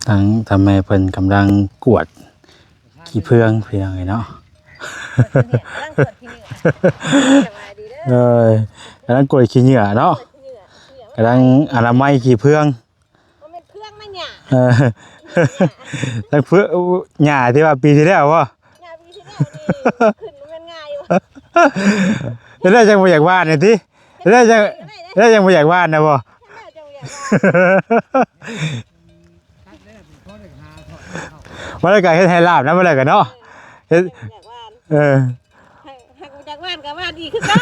ທາງ ທາງແມ່ເພິ່ນກຳລັງກວດຂີ້ເຟືອງ ພີ່ນ້ອງເອີຍເນາະ. ກຳລັງກວດຂີ້ເຫຍື້ອ ສະບາຍດີເດີ. ເອີ ກຳລັງກວດຂີ້ເຫຍື້ອເນາະ ກຳລັງອະນາໄມຂີ້ເຟືອງ. ບໍ່ແມ່ນເຟືອງນະ ຫຍ້າ. ເອີ ທັງເຟືອງ ຫຍ້າທີ່ວ່າປີທີ່ແລ້ວບໍ່? ຫຍ້າປີທີ່ແລ້ວນີ້ ຂຶ້ນບໍ່ແມ່ນງ່າຍຢູ່. ແລ້ວຈັ່ງບໍ່ຢາກຫວ່ານນີ້ຕິ? ແລ້ວຈັ່ງ ແລ້ວຈັ່ງບໍ່ຢາກຫວ່ານນະບໍ່? ແລ້ວຈັ່ງບໍ່ຢາກຫວ່ານ. ບໍ່ໄດ້ກະເຮັດໃຫ້ລາບນະ ບໍ່ໄດ້ກະເນາະ ເຮັດ ບໍ່ຢາກຫວ່ານ. ເອີ ຫາກ ຫາກບໍ່ຢາກຫວ່ານກະຫວ່ານອີກຄືເກົ່າ.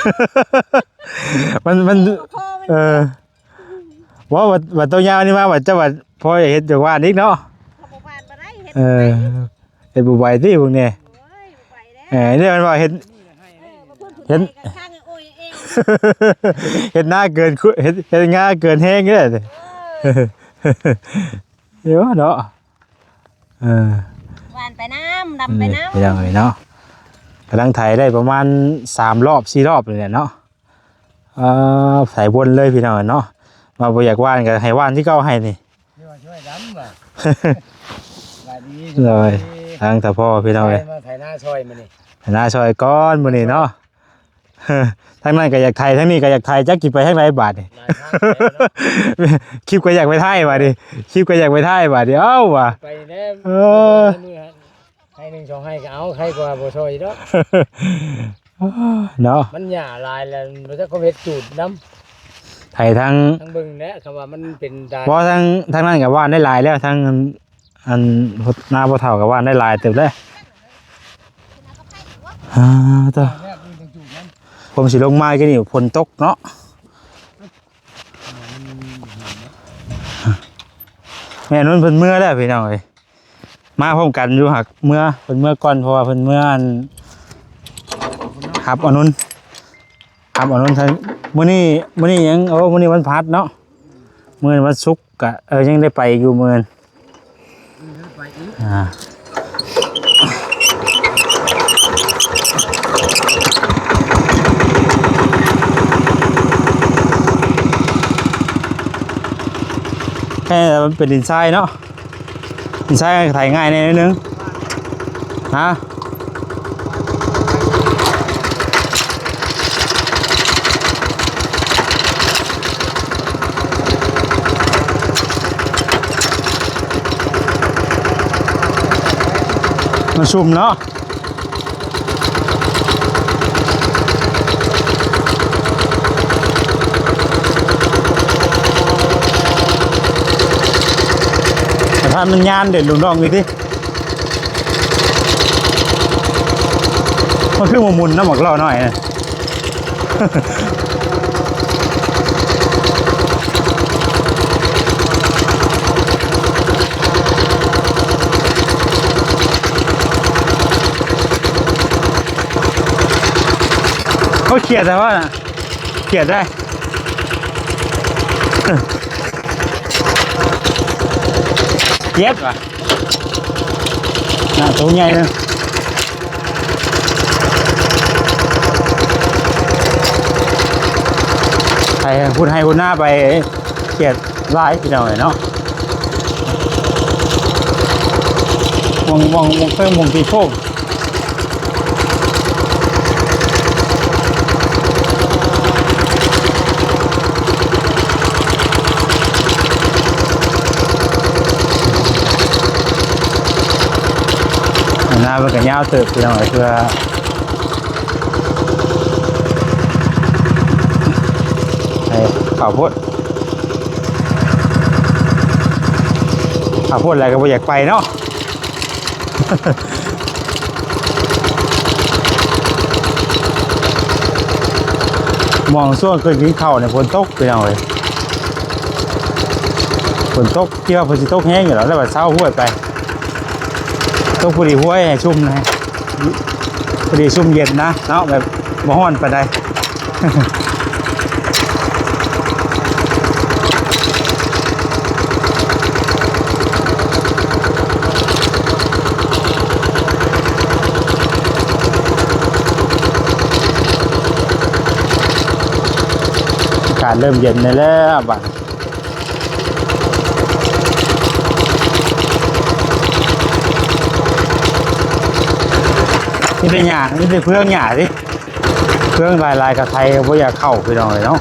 ມັນ ມັນ ເອີ ບໍ່ ວ່າ ວ່າໂຕຍາວນີ້ມາ ວ່າເຈົ້າວ່າພໍຢາກເຮັດຢາກຫວ່ານອີກເນາະ. ເຮົາບໍ່ຫວ່ານບໍ່ໄດ້ ເຮັດ ເອີ ບໍ່ໄດ້ ເຮັດບໍ່ໄຫວຕິພວກນີ້. ໂອ້ຍ ບໍ່ໄຫວແລ້ວ. ເອີ ນີ້ມັນວ່າເຮັດ ເອີ ເຮັດ ເຮັດນາເກີນ ເຮັດ ເຮັດນາເກີນແຮງເດ້. ເອີ ເອີ ເນາະ. ເອີ ຫວ່ານໄປນຳ ດຳໄປນຳ ພີ່ນ້ອງເອີຍເນາະ. ກຳລັງໄຖໄດ້ປະມານສາມລອບ ສີ່ລອບນີ້ແຫຼະເນາະ. ເອີ ໄຖວົນເລີຍພີ່ນ້ອງເອີຍເນາະ. ວ່າບໍ່ຢາກຫວ່ານກະໃຫ້ຫວ່ານຄືເກົ່າ ໄຮ່ນີ້. ເອີ ຊ່ວຍດຳວ່າ ສະບາຍດີ. ໂດຍ ສະບາຍດີ ທາງຕາພໍ່ພີ່ນ້ອງເອີຍ ໃຜມາໄຖນາຊ່ອຍມື້ນີ້ ໄຖນາຊ່ອຍກ່ອນມື້ນີ້ເນາະ. ທາງນັ້ນກະຢາກໄຖ ທາງນີ້ກະຢາກໄຖ ຈັກຊິໄປທາງໃດບາດນີ້. ຫຼາຍທາງແທ້ເນາະ ຄລິບກະຢາກໄປຖ່າຍບາດນີ້ ຄລິບກະຢາກໄປຖ່າຍບາດນີ້ ເອົ້າວ່າ ໄປແລ້ວ. ເອີ ໃຫ້ໜຶ່ງສອງໄຮ່ກະເອົາ ໃຄກວ່າບໍ່ຊ່ອຍດອກ ເນາະ. ມັນຫຍ້າຫຼາຍແລ້ວ ບໍ່ຈັກເຂົາເຮັດຈູດນຳ ໄຖທາງ ທາງເບິ່ງແຫຼະ ຄຳວ່າມັນເປັນດານ ບໍ່ ທາງ ທາງນັ້ນກະຫວ່ານໄດ້ຫຼາຍແລ້ວ ທາງ ອັນ ນາພໍ່ເຖົ້າກະຫວ່ານໄດ້ຫຼາຍເຕີບແລ້ວ. ອ່າ ຕາ ແລ້ວເບິ່ງຈັງຈູດນຳ ຜົມຊິລົງມາກີ້ນີ້ຝົນຕົກເນາະ. ແມ່ນຸນເພິ່ນເມືອແລ້ວພີ່ນ້ອງເອີຍ ມາພ້ອມກັນຢູ່ ຫາກເມືອ ເພິ່ນເມືອກ່ອນ ເພາະວ່າເພິ່ນເມືອ ອັນ ຮັບອານຸນ ຮັບອານຸນ. ມື້ນີ້ ມື້ນີ້ຫຍັງ ໂອ້ ມື້ນີ້ວັນພະຫັດເນາະ ມື້ວັນສຸກກະ ເອີ ຍັງໄດ້ໄປຢູ່ມື້ ອ່າ ແຄ່ມັນເປັນດິນຊາຍເນາະ ດິນຊາຍກະໄຖງ່າຍແດ່ໜ້ອຍໜຶ່ງ ຮະ. ມັນຊຸ່ມເນາະ ແຕ່ຖ້າມັນຍານເດັ່ນລຸງດອງຢູ່ຕິ ມັນຄືໝູນນຳໝາກລໍ້ນ້ອຍນະ. ໂອ້ ຂຽດແທ້ວ່າ ຂຽດໄດ້ ຂຽດວ່າ ໜ້າໂຕໃຫຍ່ເນາະ ໄປພຸ້ນໄຮ່ພຸ້ນນາໄປ ຂຽດຫຼາຍພີ່ນ້ອງເອີຍເນາະ ໝ່ອງ ໝ່ອງ ໝ່ອງເພິ່ນ ໝ່ອງທີ່ໂຄກ ໜ້າເພິ່ນກະຍາວເຕີບພີ່ນ້ອງເອີຍ ເພື່ອ ໃຫ້ເຂົ້າໂພດ ເຂົ້າໂພດແລ້ວກະບໍ່ຢາກໄປເນາະ. ໝ່ອງຊ່ວງຂຶ້ນກິນເຂົ້ານີ້ຝົນຕົກພີ່ນ້ອງເອີຍ ຝົນຕົກ ຄິດວ່າເພິ່ນຊິຕົກແຮງຢູ່ດອກ ແລ້ວບັດເຊົາຫ້ວຍໄປ ຕົກພໍດີຫ້ວຍໃຫ້ຊຸ່ມນະ ພໍດີຊຸ່ມເຢັນນະເນາະ ແບບບໍ່ຮ້ອນປານໃດ. ອາກາດເລີ່ມເຢັນແລ້ວບາດ ໄປ ມີແຕ່ຫຍ້າ ມີແຕ່ເຟືອງຫຍ້າຕິ ເຟືອງຫຼາຍໆກໍໄຖກໍບໍ່ຢາກເຂົ້າ ພີ່ນ້ອງເອີຍເນາະ.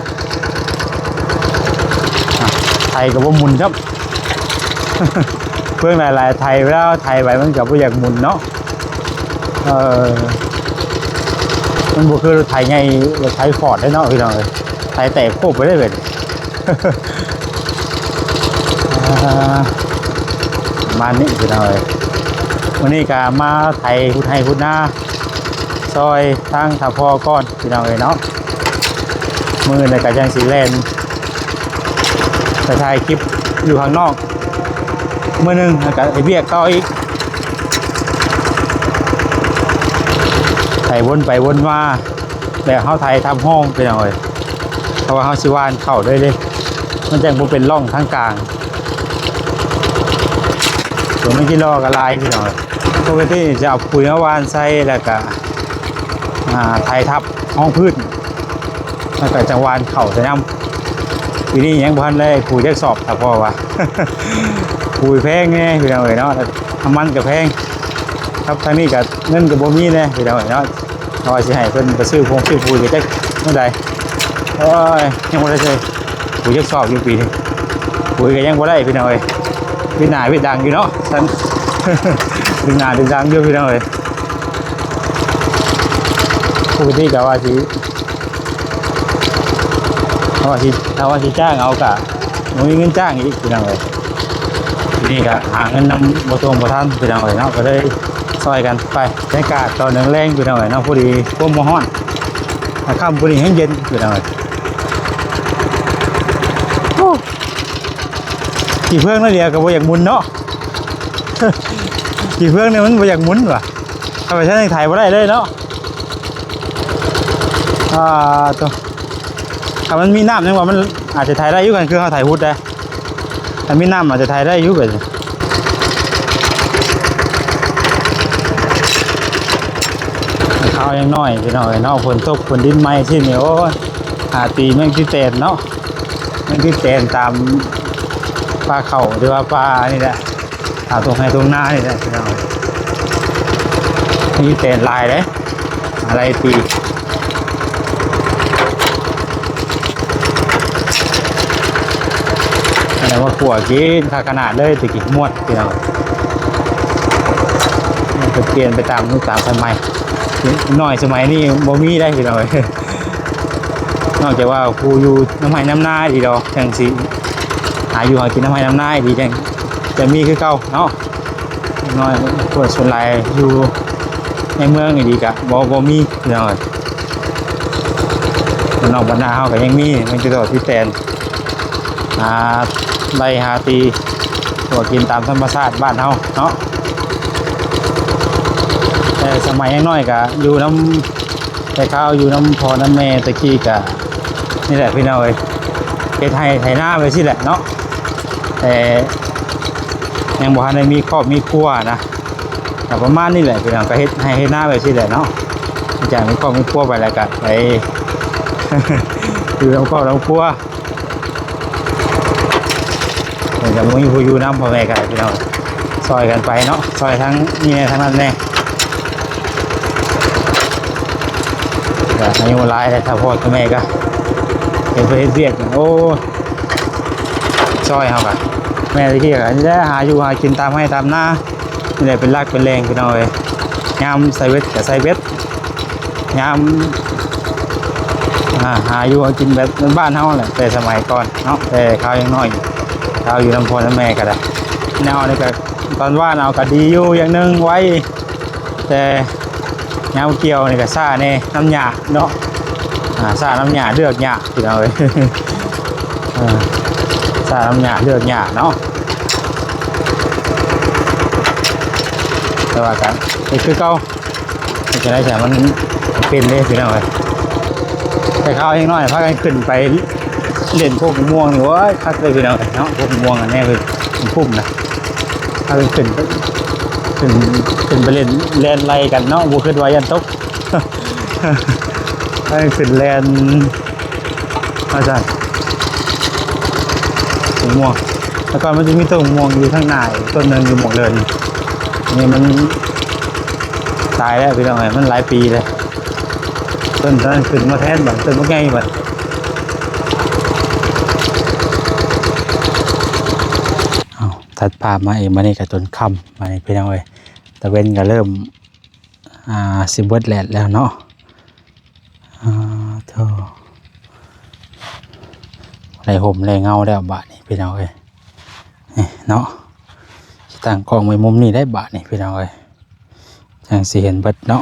ອ່ະ ໄຖກໍບໍ່ໝຸນຊ້ຳ ເຟືອງຫຼາຍໆ ໄຖ ເວລາໄຖໄປມັນກໍບໍ່ຢາກໝຸນເນາະ. ເອີ ມັນບໍ່ຄືລົດໄຖໃຫຍ່ ລົດໄຖຟອດເດ້ເນາະ ພີ່ນ້ອງເອີຍ ໄຖແຕກໂພບໄປເລີຍເວີຍ. ອ່າ ປະມານນີ້ ພີ່ນ້ອງເອີຍ ມື້ນີ້ກໍມາໄຖ ຂຸດໄຮ່ຂຸດນາ ຊ່ອຍທາງສະພໍກ່ອນ ພີ່ນ້ອງເອີຍເນາະ. ມື້ນີ້ກໍຍັງຊິແລ່ນໄປຖ່າຍຄລິບຢູ່ຂ້າງນອກມື້ໜຶ່ງ ແລ້ວກໍເຮັດວຽກຕໍ່ອີກ ໄຖວົນໄປວົນມາ ແລ້ວເຮົາໄຖທັບຮ່ອງ ພີ່ນ້ອງເອີຍ ເພາະວ່າເຮົາຊິຫວ່ານເຂົ້າເລີຍເດ້ ມັນຈັ່ງບໍ່ເປັນຮ່ອງທາງກາງ. ສ່ວນມັນກິໂລກໍຫຼາຍ ພີ່ນ້ອງເອີຍ ປົກກະຕິຈະເອົາປຸ໋ຍມາຫວ່ານໃສ່ ແລ້ວກໍ ອ່າ ໄຖທັບຮອງພື້ນ ແລ້ວກໍຈະຫວ່ານເຂົ້າໃສ່ນຳ. ປີນີ້ຍັງບໍ່ທັນໄດ້ປູຈັກສອບ ຖ້າພໍວ່າ ປູແພງແດ່ ພີ່ນ້ອງເອີຍເນາະ ນ້ຳມັນກໍແພງ ຄັບທາງນີ້ກໍເງິນກໍບໍ່ມີແດ່ ພີ່ນ້ອງເອີຍເນາະ. ເພາະວ່າຊິໃຫ້ເພິ່ນໄປຊື້ຜົງຊື້ປຸ໋ຍກໍຈັກແນວໃດ ໂອ້ຍ ຍັງບໍ່ໄດ້ໃຊ້ປຸ໋ຍຈັກສອບຢູ່ປີນີ້ ປຸ໋ຍກໍຍັງບໍ່ໄດ້ ພີ່ນ້ອງເອີຍ. ວິດໜ້າວິດດັງຢູ່ເນາະ ຊັ້ນ ວິດໜ້າວິດດັງຢູ່ ພີ່ນ້ອງເອີຍ. ປົກກະຕິກໍວ່າຊິ ເຮົາວ່າຊິ ເຮົາວ່າຊິຈ້າງເອົາກະບໍ່ມີເງິນຈ້າງອີກ ພີ່ນ້ອງເອີຍ. ທີນີ້ກະຫາເງິນນຳບໍ່ທົ່ວບໍ່ທັນ ພີ່ນ້ອງເອີຍເນາະ ກໍເລີຍຊ່ອຍກັນໄປ. ບັນຍາກາດຕອນແລງໆ ພີ່ນ້ອງເອີຍເນາະ ພໍດີລົມບໍ່ຮ້ອນ ຄ່ຳພໍດີແຮງເຢັນ ພີ່ນ້ອງເອີຍ. ໂອ້ ຂີ້ເຟືອງໜ້ອຍດຽວກໍບໍ່ຢາກໝຸນເນາະ ຂີ້ເຟືອງນີ້ມັນບໍ່ຢາກໝຸນຫວາ. ເອົາໄປໃຊ້ໄຖບໍ່ໄດ້ເລີຍເນາະ. ອ່າ ໂຕ ຖ້າມັນມີນ້ຳຍັງວ່າມັນອາດຈະໄຖໄດ້ຢູ່ ຄັນຄືເຮົາໄຖຮຸດໄດ໋ ຖ້າມີນ້ຳອາດຈະໄຖໄດ້ຢູ່. ເຂົ້າຍັງໜ້ອຍ ພີ່ນ້ອງເອີຍເນາະ ຝົນຕົກຝົນດິນໃໝ່ຊີ້ນີ້ ໂອ້ຍ ຫາຕີແມງຈີແຕນເນາະ ແມງຈີແຕນຕາມປ່າເຂົ້າ ຫຼືວ່າປ່ານີ້ແຫຼະ ຕາມທົ່ງໄຮ່ທົ່ງນານີ້ແຫຼະ ພີ່ນ້ອງເອີຍ. ມີແຕນຫຼາຍເດ້ ອາໄລຕີ ອັນນັ້ນມາຂົ້ວກິນຄັກຂະໜາດເລີຍ ແຕ່ກີ້ມ່ວນ ພີ່ນ້ອງ. ມັນກໍປ່ຽນໄປຕາມຍຸກຕາມສະໄໝ ເດັກນ້ອຍສະໄໝນີ້ບໍ່ມີໄດ໋ ພີ່ນ້ອງເອີຍ. ນອກຈາກວ່າຜູ້ຢູ່ນຳໄຮ່ນຳນາອີ່ຫຼີດອກ ຈັ່ງຊິຫາຢູ່ຫາກິນນຳໄຮ່ນຳນາອີ່ຫຼີ ຈັ່ງຈະມີຄືເກົ່າເນາະ. ເດັກນ້ອຍສ່ວນຫຼາຍຢູ່ໃນເມືອງອີ່ຫຼີກະບໍ່ ບໍ່ມີພີ່ນ້ອງເອີຍ. ບ້ານນອກບ້ານນາເຮົາກໍຍັງມີ ມັນຕິດຕໍ່ຕິດແຕນ ຫາໄລ່ຫາຕີ ຕົວະກິນຕາມທຳມະຊາດບ້ານເຮົາເນາະ. ແຕ່ສະໄໝຍັງນ້ອຍກະຢູ່ນຳ ແຕ່ຄາວຢູ່ນຳພໍ່ນຳແມ່ແຕ່ກີ້ກະນີ້ແຫຼະພີ່ນ້ອງເອີຍ ເຮັດໄຮ່ໄຖນາໄປຊີ້ແຫຼະເນາະ. ແຕ່ຍັງບໍ່ທັນໄດ້ມີຄອບມີຄົວນະ ກໍປະມານນີ້ແຫຼະພີ່ນ້ອງ ກໍເຮັດໄຮ່ເຮັດນາໄປຊີ້ແຫຼະເນາະ. ຈາກມີຄອບມີຄົວໄປແລ້ວກໍໄປຢູ່ນຳຄອບນຳຄົວ. ເພິ່ນກໍບໍ່ມີຜູ້ຢູ່ນຳ ພໍ່ແມ່ກໍພີ່ນ້ອງ ຊ່ອຍກັນໄປເນາະ ຊ່ອຍທາງນີ້ແດ່ທາງນັ້ນແດ່. ກໍອາຍຸຫຼາຍແລ້ວ ຖ້າພໍ່ກັບແມ່ກໍເຫັນເພິ່ນເຮັດວຽກ ໂອ້ ຊ່ອຍເຮົາກໍ ແມ່ຕະກີ້ກໍນີ້ແຫຼະ ຫາຢູ່ຫາກິນຕາມໄຮ່ຕາມນາ ນີ້ແຫຼະເປັນຫຼັກເປັນແຫຼ່ງພີ່ນ້ອງເອີຍ. ຍາມໃສ່ເບັດກໍໃສ່ເບັດ ຍາມ ອ່າ ຫາຢູ່ຫາກິນແບບບ້ານໆເຮົາແຫຼະ ແຕ່ສະໄໝກ່ອນເນາະ ແຕ່ຄາວຍັງນ້ອຍ ຄາວຢູ່ນຳພໍ່ນຳແມ່ກໍໄດ້. ແນວນີ້ກໍຕອນຫວ່ານເອົາກໍດີຢູ່ຢ່າງໜຶ່ງໄວ ແຕ່ຍາມກ່ຽວນີ້ກໍຊ້າແດ່ ນຳຫຍ້າເນາະ ອ່າ ຊ້ານຳຫຍ້າ ເລືອກຫຍ້າພີ່ນ້ອງເອີຍ ເອີ ຊ້ານຳຫຍ້າ ເລືອກຫຍ້າເນາະ. ແຕ່ວ່າກໍເຮັດຄືເກົ່າ ເຮັດຈັ່ງໃດຊະ ມັນເປັນເດ້ພີ່ນ້ອງເອີຍ. ແຕ່ຄາວຍັງນ້ອຍພາກັນຂຶ້ນໄປຫຼິ້ນໂຄກມ່ວງນີ້ ໂອ້ຍ ຄັກເລີຍພີ່ນ້ອງເອີຍເນາະ. ໂຄກມ່ວງອັນນີ້ເພິ່ນ ເປັນພູນະ ພາກັນຂຶ້ນ ຂຶ້ນ ຂຶ້ນໄປຫຼິ້ນ ແລ່ນໄລ່ກັນເນາະ ບໍ່ຄິດວ່າຢ້ານຕົກ ພາກັນຂຶ້ນແລ່ນ ວ່າຊັ້ນ ໝາກມ່ວງ ແຕ່ກ່ອນມັນຈະມີຕົ້ນໝາກມ່ວງຢູ່ທາງໜ້າອີກຕົ້ນໜຶ່ງຢູ່ໝ່ອງເດີ່ນ ນີ້ມັນ ຕາຍແລ້ວພີ່ນ້ອງເອີຍ ມັນຫຼາຍປີແລ້ວ ຕົ້ນນັ້ນຂຶ້ນມາແທນບັດ ຕົ້ນບັກໃຫຍ່ບັດ. ເອົາ ຕັດພາບມາອີກ ມານີ້ກໍຈົນຄ່ຳ ມານີ້ພີ່ນ້ອງເອີຍ ຕາເວັນກໍເລີ່ມ ອ່າ ຊິເບິດແດດແລ້ວເນາະ. ອ່າ ໂທ້ ໄດ້ຮົ່ມໄດ້ເງົາແລ້ວບາດນີ້ພີ່ນ້ອງເອີຍ ນີ້ເນາະ ຊິຕັ້ງກ້ອງໄວ້ມຸມນີ້ໄດ້ບາດນີ້ພີ່ນ້ອງເອີຍ ຈັ່ງຊິເຫັນເບິດເນາະ.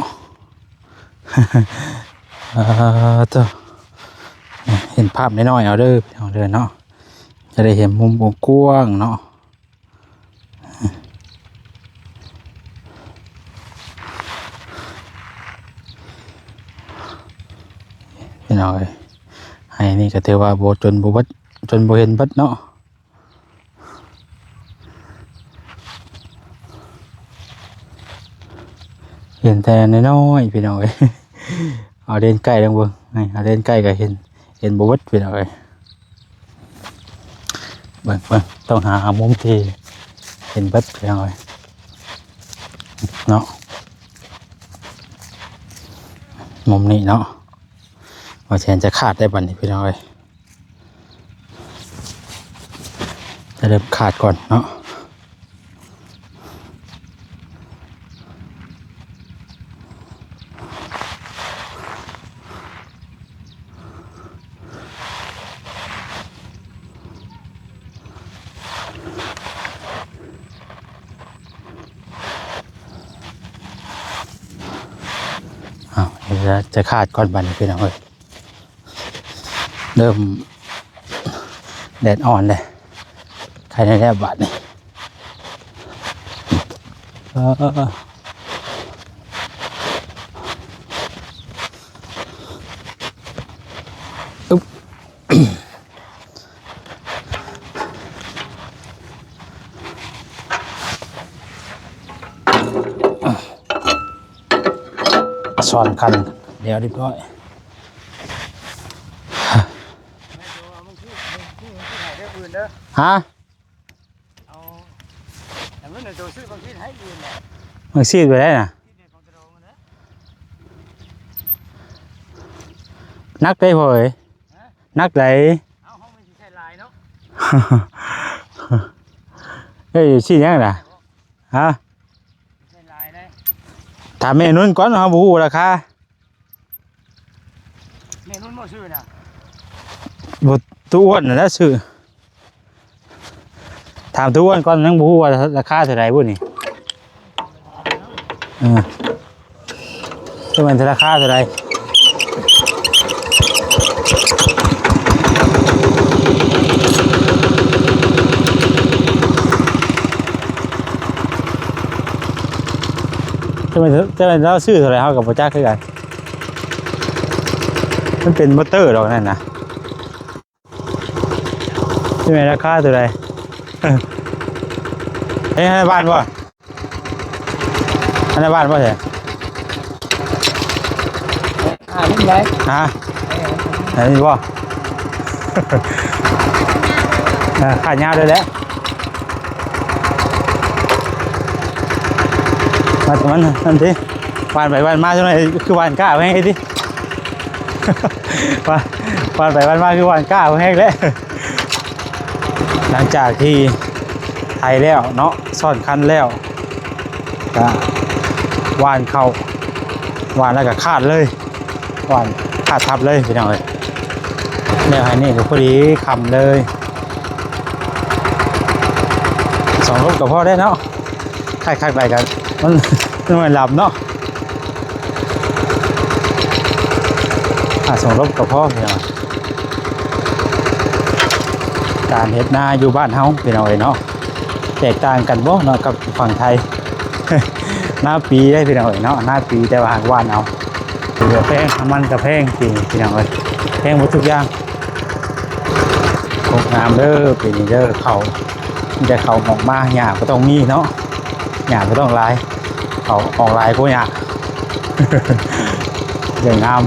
ອ່າ ໂທ້ ເຫັນພາບນ້ອຍໆເອົາເດີພີ່ນ້ອງເດີເນາະ ຈະໄດ້ເຫັນມຸມກວ້າງໆເນາະ. ພີ່ນ້ອງເອີຍ ໄຮ່ນີ້ກໍຖືວ່າບໍ່ ຈົນບໍ່ເບິດ ຈົນບໍ່ເຫັນເບິດເນາະ ເຫັນແຕ່ນ້ອຍໆ ພີ່ນ້ອງເອີຍ. ເອົາເລນໃກ້ລອງເບິ່ງ ນີ້ ເອົາເລນໃກ້ກໍເຫັນ ເຫັນບໍ່ເບິດພີ່ນ້ອງເອີຍ. ເບິ່ງ ເບິ່ງ ຕ້ອງຫາເອົາມຸມທີ່ເຫັນເບິດພີ່ນ້ອງເອີຍ ເນາະ ມຸມນີ້ເນາະ ວ່າແທນຈະຂາດໄດ້ບັດນີ້ພີ່ນ້ອງເອີຍ ຈະເລີ່ມຂາດກ່ອນເນາະ. ອ້າວ ຈະຂາດກ່ອນບັດນີ້ພີ່ນ້ອງເອີຍ. ເລີ່ມແດດອ່ອນແລ້ວ ໄຄແນ່ແລ້ວບາດນີ້ ເອີ ອຶບ ຊ້ອນຄັນແລ້ວຮຽບຮ້ອຍ. ຮະ? ເອົາເງິນໃນໂຕຊື້ບັກຊີດໃຫ້ອື່ນແຫຼະ ບັກຊີດໄປໄດ້ນະ ໜັກໄດ໋ພໍ່ເອີຍ ຮະ? ໜັກໄດ໋ ເອົາ ເຮົາມັນຊິໃຊ້ຫຼາຍເນາະ ເອີຍ ຊີ້ດຫຍັງລະ? ຮະ? ໃຊ້ຫຼາຍເດ້ ຖາມແມ່ນຸນກ່ອນ ເຮົາບໍ່ຮູ້ລາຄາ. ແມ່ນຸນບໍ່ຊື້ນະ? ບໍ່ ຕູ້ອ້ວນນັ້ນແຫຼະຊື້ ຖາມຕູ້ອ້ວນກ່ອນ ຍັງບໍ່ຮູ້ວ່າລາຄາເທົ່າໃດບຸນີ້ ເອີ ວ່າມັນລາຄາເທົ່າໃດ ແຕ່ວ່າ ແຕ່ວ່າລາວຊື້ເທົ່າໃດ ເຮົາກໍບໍ່ຈັກຄືກັນ. ມັນເປັນມໍເຕີດອກນັ້ນນະ ຊິແມ່ນລາຄາເທົ່າໃດ? ເຮັດໃຫ້ບ້ານບໍ່? ອັນໃນບ້ານບໍ່ແທ້? ຫາ ນີ້ໄດ໋ ຮະ? ອັນນີ້ບໍ່? ເອີ ຂາຍາວເລີຍແຫຼະ ມາແຕ່ມັນ ນັ້ນຕິ ຫວ່ານໄປຫວ່ານມາ ຈັ່ງໃດຄືຫວ່ານກ້າແຮງຕິ ຫວ່ານ ຫວ່ານໄປຫວ່ານມາຄືຫວ່ານກ້າແຮງແຫຼະ. ຫຼັງຈາກທີ່ໄຖແລ້ວເນາະ ຊ້ອນຄັນແລ້ວ ກະຫວ່ານເຂົ້າ ຫວ່ານແລ້ວກະຄາດເລີຍ ຫວ່ານຄາດທັບເລີຍພີ່ນ້ອງເອີຍ. ແລ້ວໃຫ້ນີ້ກໍພໍດີຄ່ຳເລີຍ ສອງລົບກໍພໍໄດ້ເນາະ ຄັກໆໄປກັນ ມັນ ມັນບໍ່ຫຼັບເນາະ ອ່າ ສອງລົບກໍພໍພີ່ນ້ອງ. ການເຮັດນາຢູ່ບ້ານເຮົາພີ່ນ້ອງເອີຍເນາະ ແຕກຕ່າງກັນບໍ່ເນາະກັບຝັ່ງໄທ? ນາປີເດ້ພີ່ນ້ອງເອີຍເນາະ ນາປີ ແຕ່ວ່າຫາກຫວ່ານເອົາ ເກືອແພງ ນ້ຳມັນກໍແພງ ປີນີ້ພີ່ນ້ອງເອີຍ ແພງໝົດທຸກຢ່າງ. ຕົກງາມເດີປີນີ້ເດີ ເຂົ້າ ມີແຕ່ເຂົ້າອອກມາ ຫຍ້າບໍ່ຕ້ອງມີເນາະ ຫຍ້າບໍ່ຕ້ອງຫຼາຍ ເຂົ້າອອກຫຼາຍກວ່າຫຍ້າ ເລື່ອງງາມ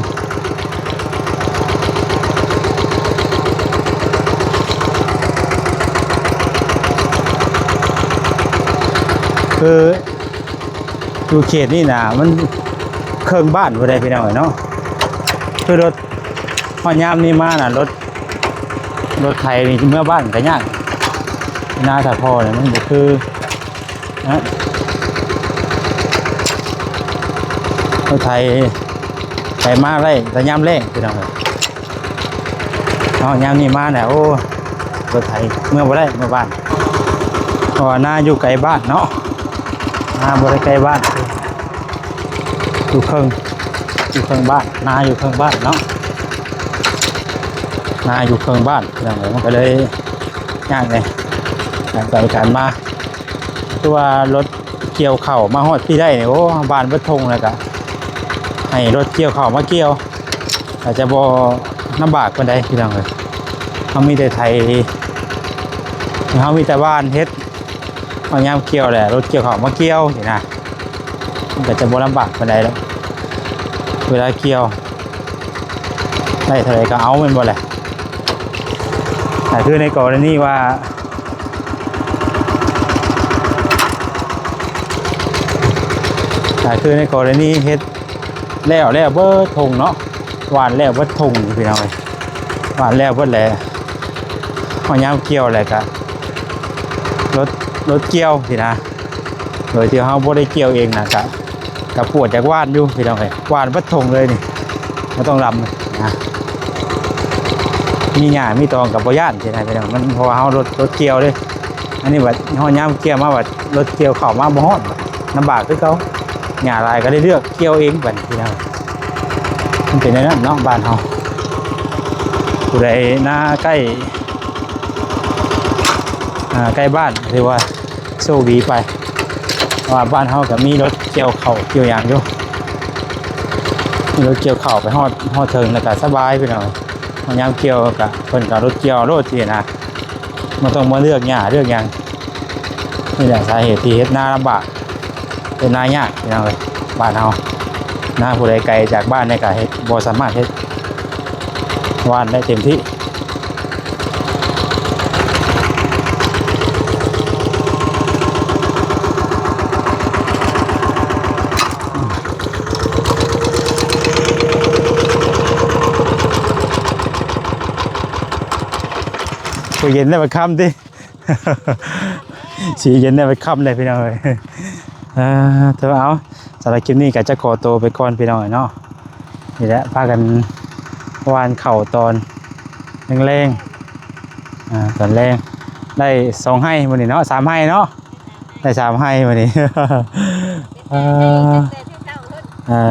ຄື ຢູ່ເຂດນີ້ນະ ມັນເຄິ່ງບ້ານພຸ້ນໃດ໋ພີ່ນ້ອງເອີຍເນາະ. ຄືລົດ ຮອດຍາມນີ້ມານະ ລົດ ລົດໄຖນີ້ເມືອບ້ານກໍຍາກ. ນາສາພໍ່ນີ້ມັນບໍ່ຄື ນະ ລົດໄຖໄປມາໄດ້ແຕ່ຍາມແລ້ງພີ່ນ້ອງເອີຍ. ເນາະ ຍາມນີ້ມາແລ້ວ ໂອ້ ລົດໄຖເມືອບໍ່ໄດ້ເມືອບ້ານ ເພາະວ່ານາຢູ່ໄກບ້ານເນາະ. ນາບໍ່ໄດ້ໃກ້ບ້ານ ຢູ່ເຄິ່ງ ຢູ່ເຄິ່ງບ້ານ ນາຢູ່ເຄິ່ງບ້ານເນາະ. ນາຢູ່ເຄິ່ງບ້ານພີ່ນ້ອງເອີຍ ມັນກໍເລີຍຍາກແດ່ ການໄປການມາ. ຄືວ່າລົດກ່ຽວເຂົ້າມາຮອດພີ້ໄດ້ນີ້ ໂອ້ ບ້ານເບິດທົ່ງ ແລ້ວກະໃຫ້ລົດກ່ຽວເຂົ້າມາກ່ຽວ ອາດຈະບໍ່ລຳບາກປານໃດພີ່ນ້ອງເອີຍ. ເຮົາມີແຕ່ໄຖ ເຮົາມີແຕ່ຫວ່ານເຮັດ ເຮົາຍາມກ່ຽວແຫຼະ ລົດກ່ຽວເຂົ້າມາກ່ຽວຊີ້ນະ ມັນກໍຈະບໍ່ລຳບາກປານໃດດອກ ເວລາກ່ຽວ ໄດ້ເທົ່າໃດກໍເອົາແມ່ນບໍ່ແຫຼະ. ແຕ່ຄືໃນກໍລະນີວ່າ ແຕ່ຄືໃນກໍລະນີເຮັດແລ້ວ ແລ້ວເບິດທົ່ງເນາະ ຫວ່ານແລ້ວເບິດທົ່ງພີ່ນ້ອງເອີຍ ຫວ່ານແລ້ວເບິດແຫຼະ ເຮົາຍາມກ່ຽວແລ້ວກະລົດ ລົດກ່ຽວຊີ້ນະ ໂດຍທີ່ເຮົາບໍ່ໄດ້ກ່ຽວເອງນະ ກະ ກະປວດຢາກຫວ່ານຢູ່ພີ່ນ້ອງເອີຍ ຫວ່ານເບິດທົ່ງເລີຍນີ້ ບໍ່ຕ້ອງລຳນະ. ມີຫຍ້າມີຕອງກໍບໍ່ຢ້ານຊີ້ນະພີ່ນ້ອງ ມັນ ເພາະວ່າເຮົາລົດ ລົດກ່ຽວເດ້. ອັນນີ້ບັດຮອດຍາມກ່ຽວມາ ບັດລົດກ່ຽວເຂົ້າມາບໍ່ຮອດ ບັດລຳບາກຄືເກົ່າ. ຫຍ້າຫຼາຍກໍໄດ້ເລືອກກ່ຽວເອງບັດນີ້ພີ່ນ້ອງ ມັນເປັນແນວນັ້ນເນາະ ບ້ານເຮົາ. ຜູ້ໃດນາໃກ້ ອ່າ ໃກ້ບ້ານ ຖືວ່າໂຊກດີໄປ ເພາະວ່າບ້ານເຮົາກໍມີລົດກ່ຽວເຂົ້າກ່ຽວຫຍັງຢູ່ ມີລົດກ່ຽວເຂົ້າໄປຮອດ ຮອດເທິງແລ້ວກໍສະບາຍພີ່ນ້ອງ. ຍາມກ່ຽວກໍເພິ່ນກໍລົດກ່ຽວໂລດຊີ້ນະ ບໍ່ຕ້ອງມາເລືອກຫຍ້າເລືອກຫຍັງ. ນີ້ແຫຼະສາເຫດທີ່ເຮັດນາລຳບາກ ເຮັດນາຍາກພີ່ນ້ອງເອີຍ ບ້ານເຮົາ. ນາຜູ້ໃດໄກຈາກບ້ານນີ້ກໍເຮັດ ບໍ່ສາມາດເຮັດຫວ່ານໄດ້ເຕັມທີ່. ໂອ້ ເຢັນແລ້ວບັດຄ່ຳຕິ ຊິເຢັນແລ້ວບັດຄ່ຳແລ້ວພີ່ນ້ອງເອີຍ. ເອີ ແຕ່ວ່າເອົາ ສຳລັບຄລິບນີ້ກໍຈະຂໍໂຕໄປກ່ອນພີ່ນ້ອງເອີຍເນາະ. ນີ້ແຫຼະ ພາກັນຫວ່ານເຂົ້າຕອນແລງໆ ອ່າ ຕອນແລງ ໄດ້ສອງໄຮ່ມື້ນີ້ເນາະ ສາມໄຮ່ເນາະ ໄດ້ສາມໄຮ່ມື້ນີ້. ອ່າ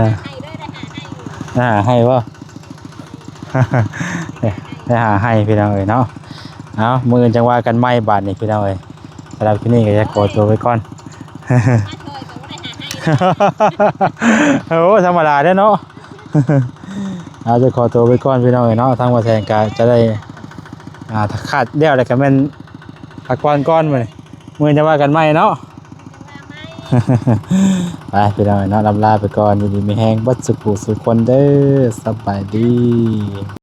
ອ່າ ໄຮ່ບໍ່? ໄດ້ຫ້າໄຮ່ພີ່ນ້ອງເອີຍເນາະ. ເອົາ ມື້ອື່ນຈັ່ງວ່າກັນໃໝ່ບາດນີ້ພີ່ນ້ອງເອີຍ. ສຳລັບຄລິບນີ້ກໍຈະຂໍໂຕໄປກ່ອນ. ໂອ້ ທຳມະດາເດ້ເນາະ. ເອົາ ຈະຂໍໂຕໄປກ່ອນພີ່ນ້ອງເອີຍເນາະ. ທາງບ່າວແສງກໍຈະໄດ້ ອ່າ ຂາດແລ້ວ ແລ້ວກໍແມ່ນພັກຜ່ອນກ່ອນມື້ນີ້ ມື້ອື່ນຈັ່ງວ່າກັນໃໝ່ເນາະ. ໄປພີ່ນ້ອງເອີຍເນາະ ລ່ຳລາໄປກ່ອນ ຢູ່ດີມີແຮງເບິດສູ່ຜູ້ສູ່ຄົນເດີ. ສະບາຍດີ.